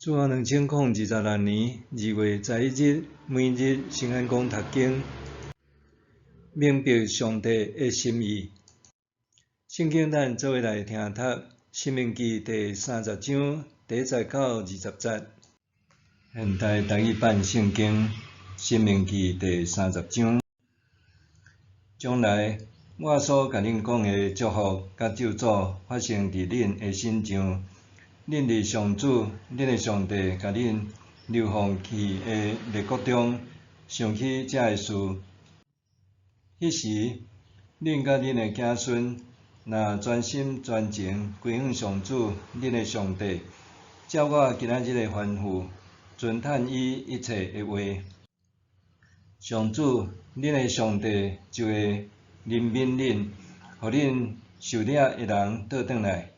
主後2026年2月11日，每日新安公讀經，明白上帝的心意。聖經咱做伙來聽讀《申命記》第30章第1節到20節。現代台語版聖經《申命記》第三十章。將來我所共恁講的祝福佮咒詛發生佇恁的身上，恁佇上主恁的上帝共恁流放去的列國中，想起這个事。彼時，恁佮恁的子孫，若專心專情歸向上主恁的上帝，照我今仔日的吩咐，遵趁伊一切的話，上主恁的上帝就會憐憫恁，予恁受掠的人倒轉來。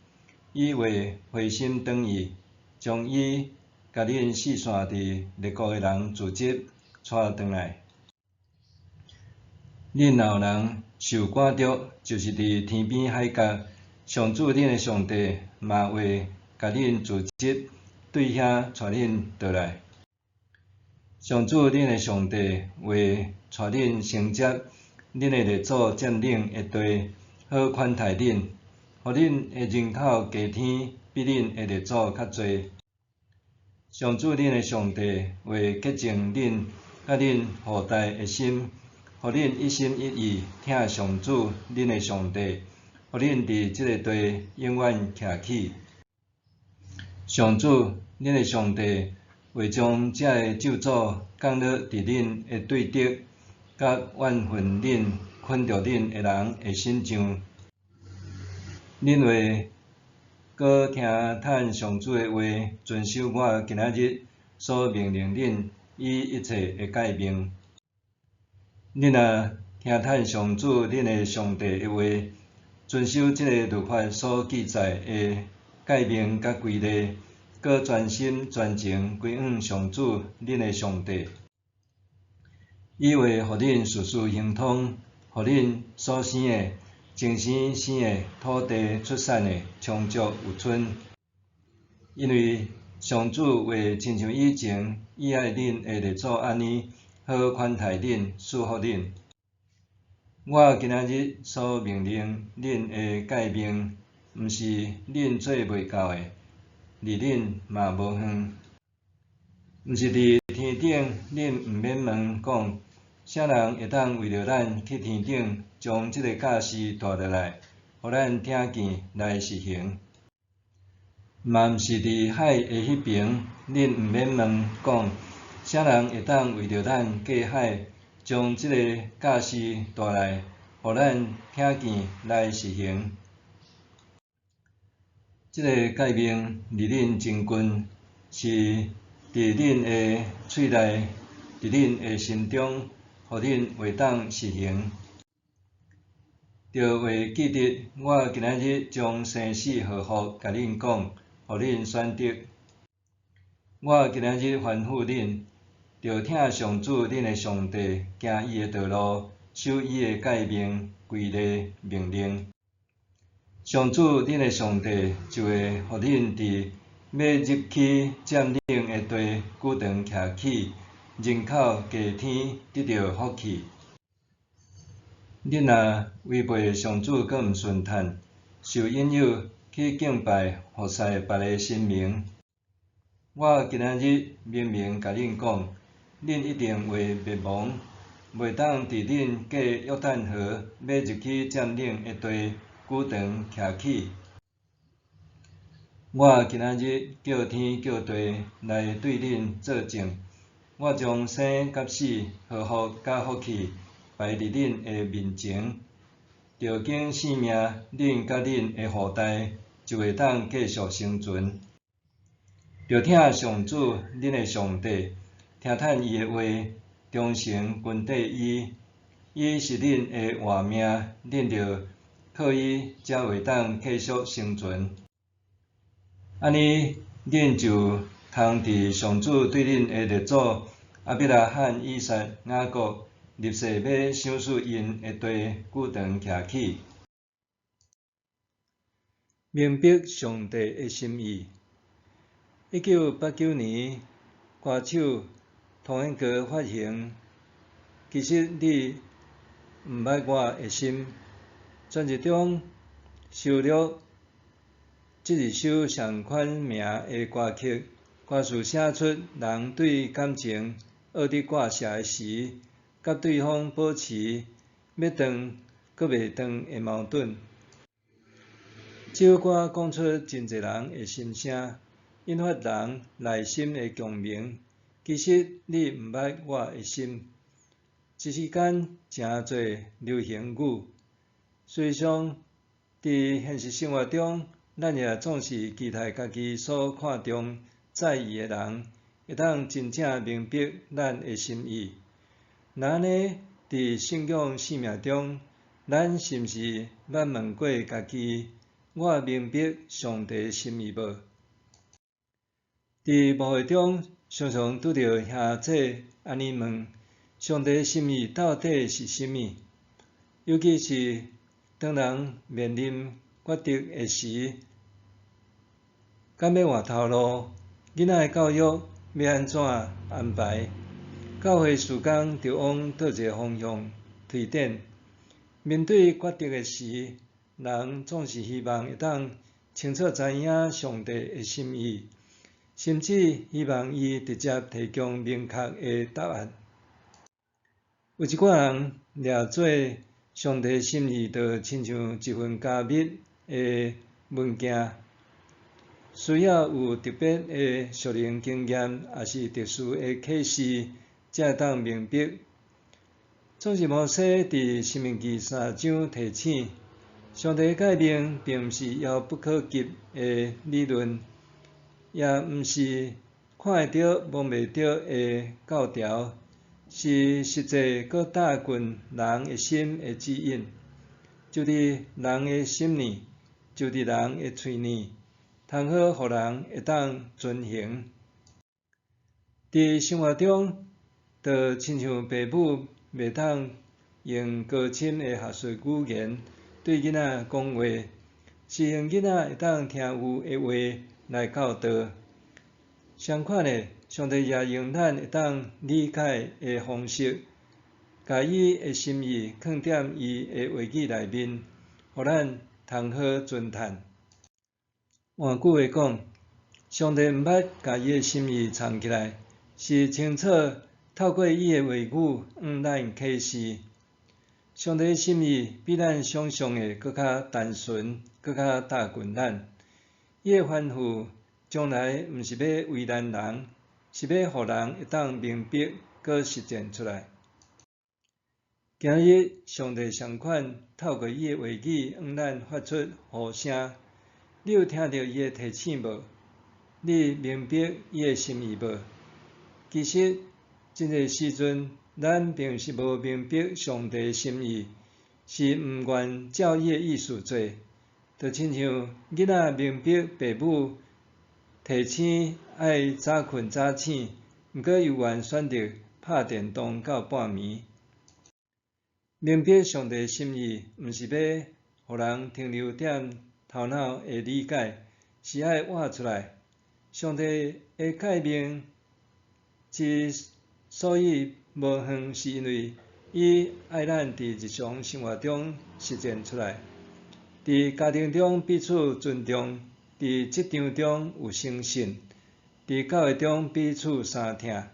伊會回心轉意，將伊共恁四散佇列國的人組織帶轉來。恁若有人受趕逐，就是佇天邊海角，上主恁的上帝嘛會共恁組織對遐帶恁倒來。上主恁的上帝會帶恁承接恁的列祖佔領的地，好款待恁。予恁的人口加添，比恁的列祖較濟。上主恁的上帝會潔淨恁佮恁後代的心，予恁一心一意疼上主恁的上帝，予恁佇這个地永遠徛起。上主恁的上帝會將這个咒詛降落佇恁的對敵，佮怨恨恁、困著恁的人的身上。恁會閣聽趁上主的話，遵守我今仔日所命令恁伊一切的誡命。恁若聽趁上主恁的上帝的話，遵守這个律法所記載的誡命佮規例，閣專心專情歸向上主恁的上帝，伊會予恁事事亨通，予恁所生的、前生生的土地出產的充足有賰。因為上主會親像以前伊愛恁的列祖按呢，好款待恁、賜福恁。我今仔日所命令恁的誡命，毋是恁做袂到的，離恁嘛無遠。毋是佇天頂，恁毋免問講，啥人會當為著咱去天頂，將這个教示帶落來，予咱聽見來實行？嘛毋是佇海的彼爿，恁毋免問講，啥人會當為著咱過海，將這个教示帶來，予咱聽見來實行？這个誡命離恁真近，是佇恁的喙內，佇恁的心中，予恁會當實行。著會記得我今仔日將生死禍福共恁講，予恁選擇。我今仔日吩咐恁，著疼上主恁的上帝，行伊的道路，守伊的誡命、規例、命令。上主恁的上帝就會予恁佇欲入去佔領的地久長徛起，人口加添，得著福氣。恁若違背上主，閣毋順趁，受引誘去敬拜服侍別个神明，我今仔日明明共恁講，恁一定會滅亡，袂當佇恁過約旦河欲入去佔領的地久長徛起。我今仔日叫天叫地來對恁作證，我將生佮死、禍福佮福氣擺佇恁的面前，著揀性命，恁佮恁的後代就會當繼續生存。著疼上主恁的上帝，聽趁伊的話，忠誠跟綴伊，伊是恁的活命，恁著靠伊才會當繼續生存。按呢，恁就通佇上主對恁的列祖亞伯拉罕、以撒、雅各立誓欲賞賜𪜶的地久長徛起。明白上帝的心意。1989年，歌手童安格發行《其實你毋捌我的心》專輯中收錄這二首仝款名的歌曲，歌詞寫出人對感情僫佇割捨的時，佮對方保持欲斷閣袂斷的矛盾。這首歌講出真濟人的心聲，引發人內心的共鳴。其實你毋捌我的心，一時間成做流行語。事實上，佇現實生活中，咱也總是期待家己所看重、在意的人，會當真正明白咱的心意。若按呢，佇信仰生命中，咱是毋是捌問過家己：我明白上帝心意無？佇牧會中，常常拄著兄姊按呢問：上帝心意到底是啥物？尤其是當人面臨抉擇的時，敢欲換頭路？囡仔的教育欲按怎安排？教會事工著往佗一个方向推展？面對抉擇的時，人總是希望會當清楚知影上帝的心意，甚至希望伊直接提供明確的答案。有一寡人掠做上帝心意，就親像一份加密的文件，需要有特別的屬靈經驗，抑是特殊的啟示，才會當明白。總是摩西佇申命記三章提醒，上帝的誡命並毋是遙不可及的理論，也毋是看會著摸袂著的教條，是實際閣貼近人的心的指引，就佇人的心裡，就佇人的喙裡，通好予人會當遵行。佇生活中，就親像爸母袂當用高深的學術語言對囡仔講話，是用囡仔會當聽有的話來教導。相款的，上帝也用咱會當理解的方式，共伊的心意囥佇伊的話語內面，予咱通好遵趁。換句話講，上帝毋捌共伊的心意藏起來，是清楚透過伊的話語向咱啟示。上帝的心意比咱想像的閣較單純，閣較貼近咱。伊的吩咐從來毋是欲為難人，是欲予人會當明白閣實踐出來。今日上帝相款透過伊的話語向咱發出呼聲，你有聽著伊的提醒無？你明白伊的心意無？其實，真濟時陣，咱並毋是無明白上帝的心意，是毋願照伊的意思做。就親像囡仔明白爸母提醒愛早睏早醒，毋過猶原選擇拍電動到半暝。明白上帝心意，毋是欲予人停留踮頭腦的理解，是愛活出來。上帝的誡命之所以無遠，是因為伊愛咱佇日常生活中實踐出來。佇家庭中彼此尊重，佇職場中有誠信，佇教會中彼此相疼。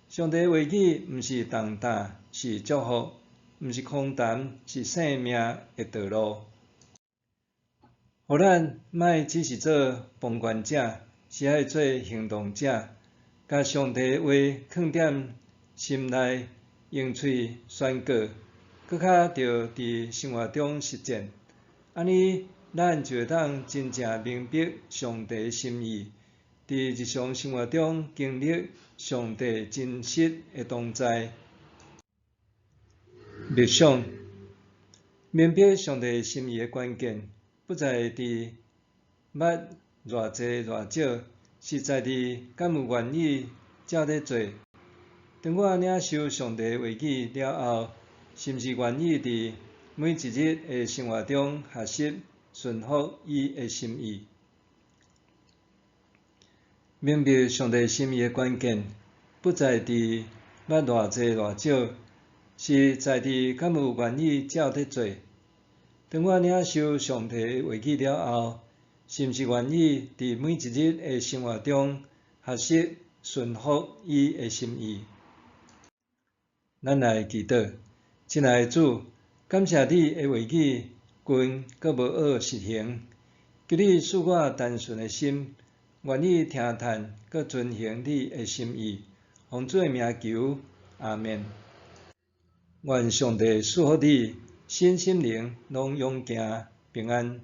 上帝話語毋是重擔，是祝福；毋是空談，是生命的道路。予咱莫只是做旁觀者，是愛做行動者，共上帝的話囥踮心內，用喙宣告，閣較著佇生活中實踐。按呢，咱就會當真正明白上帝心意，佇日常生活中經歷上帝真實的同在。默想，明白上帝心意的關鍵，不在佇捌偌濟偌少，是在佇敢有願意照咧做。當我領受上帝話語了後，是毋是願意佇每一日的生活中學習順服伊的心意？明白上帝心意的關鍵，不在佇捌偌濟偌少，是在佇敢有願意照咧做。當我領受上帝的話語了後，是毋是願意佇每一日的生活中學習順服伊的心意？咱來祈禱，親愛的主，感謝你的話語近閣無學實行，求你賜我單純的心，願意聽趁閣遵行你的心意。奉主的名求，阿們。願上帝賜福你，身心靈攏勇健平安。